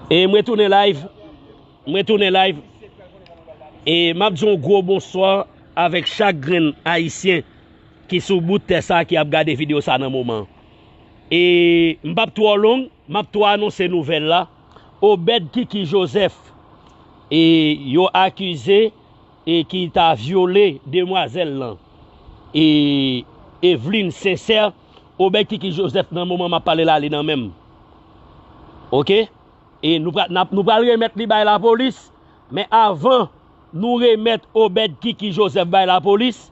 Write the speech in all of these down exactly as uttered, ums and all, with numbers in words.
E mwen tounen live. Mwen tounen live. E m ap di yon gwo bonswa avèk chak grenn Ayisyen ki sou bout tè sa ki ap gade videyo sa nan moman. E m p ap twò long, m ap twò anonse nouvèl la. Obed Kiki Joseph, e yo akize e ki ta vyole demwazèl lan. E Eveline Sincère, Obed Kiki Joseph nan moman m ap pale la, li nan men m. Oke? E nou pral, n ap, nou pral remèt li bay lapolis, men avan nou remèt Obed Kiki Joseph bay lapolis,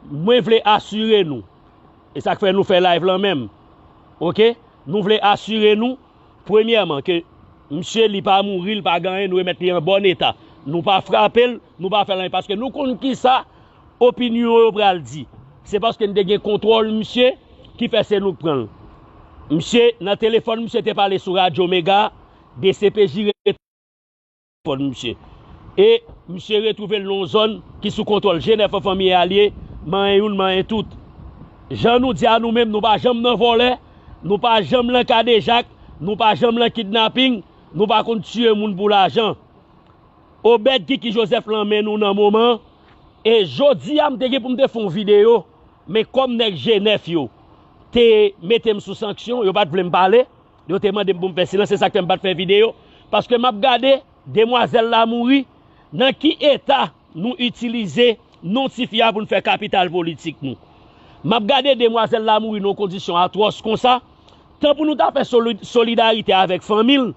mwen vle asire nou, e sa k fè nou fè live lan menm, oke? Nou vle asire nou, premyèman, ke misye li pa mouri, li pa gen anyen, nou remèt li an bòn eta. Nou pa frape l, nou pa fè l anyen, paske nou konn kisa opinyon yo pral di. Se paske n te gen kontwòl misye ki fè se nou k pran l. Misye, nan telefòn, misye te pale sou Radyo Mega, D C P J telefòn misye. E misye retwouve l nan yon zòn ki sou kontwòl G nèf an fanmi e alye, manyen youn, manyen tout. Jan nou di a nou menm, nou pa janm nan vòlè, nou pa janm nan kadejak, nou pa janm nan kidnaping, nou pa konn tiye moun pou lajan. Obed Kiki Joseph lan men nou nan moman, e jodi a m te gen pou m te fè yon videyo, men kòm nèg G nèf yo te mete m sou sanksyon, yo pa t vle m pale, yo te mande m pou m fè silans, se sa k fè m pa t fè videyo, paske m ap gade demwazèl la mouri, nan ki eta nou itilize non ti fi a pou n fè kapital politik nou. M ap gade demwazèl la mouri nan yon kondisyon atwòs konsa, tan pou nou ta fè soli-, solidarite avèk fanmi l,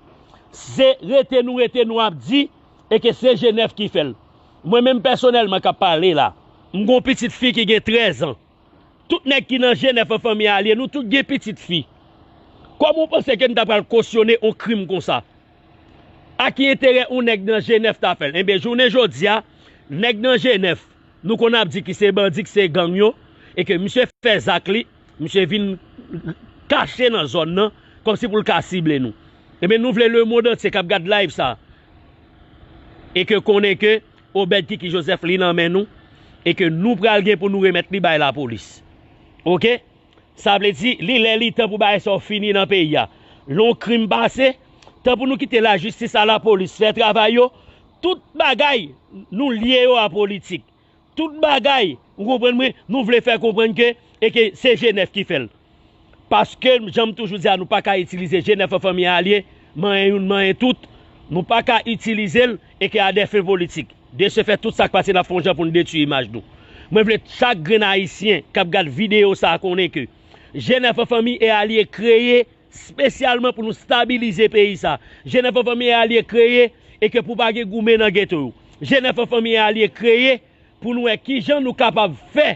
se rete nou rete nou ap di, e ke se G nèf ki fè l. Mwen menm pèsonèlman k ap pale la, m gen yon pitit fi ki gen trèz an. Tout nèg ki nan G nèf an fanmi e alye, nou tout gen pitit fi. Kòman w panse ke n ta pral kosyone yon krim konsa? A ki enterè yon nèg nan G nèf ta fè l? Enben, jounen jodi a, nèg nan G nèf, nou konn ap di ki se bandi, ki se gang yo, e ke misye fè zak li, misye vin kache nan zòn nan, kòmsi pou l ka sible nou. Enben, nou vle lemonn antye k ap gad live sa, e ke konnen ke Obed Kiki Joseph li nan men nou, e ke nou pral gen pou nou remèt li bay lapolis. Oke? Sa vle di, li lè li tan pou bagay sa yo fini nan peyi a. Lè yon krim pase, tan pou nou kite lajistis a lapolis fè travay yo, tout bagay nou lye yo a politik. Tout bagay, ou konprann mwen, nou vle fè konprann ke, e ke se G nèf ki fè l. Paske, jan m toujou di a, nou pa ka itilize G nèf an fanmi e alye, manyen youn, manyen tout. Nou pa ka itilize l, e ke a dè fen politik. De se fè, tout sa k pase, n ap fè yon jan pou n detwi imaj nou. Mwen vle chak grenn Ayisyen k ap gad videyo sa a konnen ke G nèf an fanmi e alye kreye espesyalman pou nou stabilize peyi sa. G nèf an fanmi e alye kreye, e ke pou pa gen goumen nan geto yo. G nèf an fanmi e alye kreye pou nou wè kijan nou kapab fè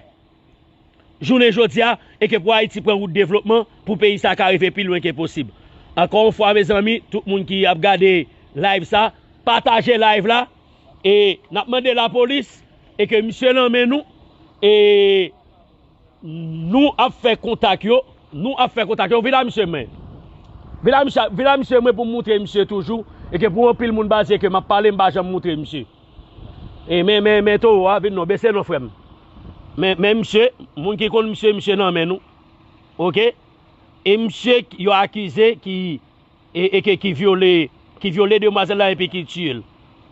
jounen jodi a, e ke pou Ayiti pran wout devlopman, pou peyi sa ka rive pi lwen ke posib. Ankò yon fwa, mezanmi, tout moun ki ap gade live sa, pataje live la, e n ap mande lapolis, e ke misye nan men nou, e nou ap fè kontak yo, nou ap fè kontak yo, vin a misye mwen. Vin a misye, vin a misye mwen pou m moutre misye toujou, e ke pou anpil moun pa di ke m ap pale, m pa janm moutre misye. E men, men, men towo a, vin non, bese non, frè m. Men, men misye, moun ki konn misye, misye nan men nou. Oke? E misye k-, yo akize ki, e, e ke, ki vyole, ki vyole demwazèl la epi ki tiye l.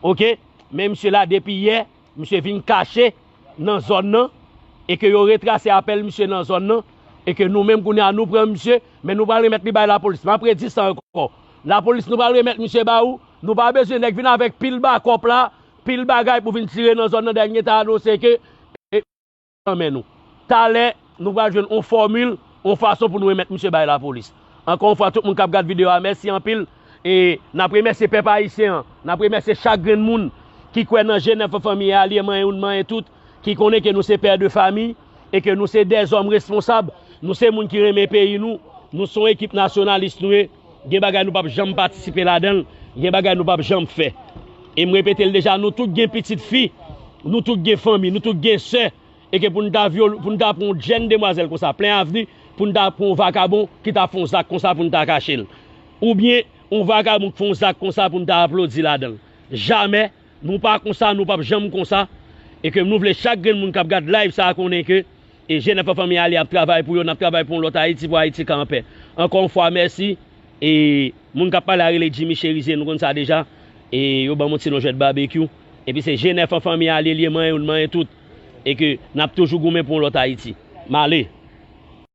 Oke? Men misye la, depi yè, misye vin kache nan zòn nan, e ke yo retrase apèl misye nan zòn nan, e ke nou menm kounye a nou pran misye, men nou pral remèt li bay lapolis. M ap redi sa ankò. Lapolis, nou pral remèt misye ba ou. Nou pa bezwen nèg vin avèk pil bakòp la, pil bagay pou vin tire nan zòn nan, dènye ta anonse ke, e, nan men nou. Talè, nou pral jwenn yon fòmil, yon fason pou nou remèt misye bay lapolis. Ankò yon fwa, tout moun k ap gad videyo a, mèsi anpil. E n ap remèsye pèp ayisyen an, n ap remèsye chak grenn moun ki kwè nan G nèf an fanmi e alye, manyen youn, manyen tout, ki konnen ke nou se pè de fami, e ke nou se dèzòm responsab, nou se moun ki renmen peyi nou, nou se yon ekip nasyonalis nou ye, gen bagay nou p ap janm patisipe ladan l, gen bagay nou p ap janm fè. E m repete l deja, nou tout gen pitit fi, nou tout gen fanmi, nou tout gen sè, e ke pou n ta vyole, pou n ta pran yon jèn demwazèl konsa, plen avni, pou n ta pran yon vakabon ki ta fè yon zak konsa pou n ta kache l. Oubyen, yon vakabon k fè yon zak konsa pou n ta aplodi ladan l. Jamè, nou pa konsa, nou p ap janm konsa. E ke nou vle chak grenn moun k ap gad live sa a konnen ke, e G nèf an fanmi e alye ap travay pou yo, n ap travay pou yon lòt Ayiti, pou Ayiti ka anpè. Ankò yon fwa, mèsi. E moun k ap pale a rele Jimmy Cherizier, nou konn sa deja. E yo ban m yon ti non jwèt babekyou. Epi se G nèf an fanmi a li ye, li ye manyen youn, manyen tout. E ke n ap toujou goumen pou yon lòt Ayiti. M ale.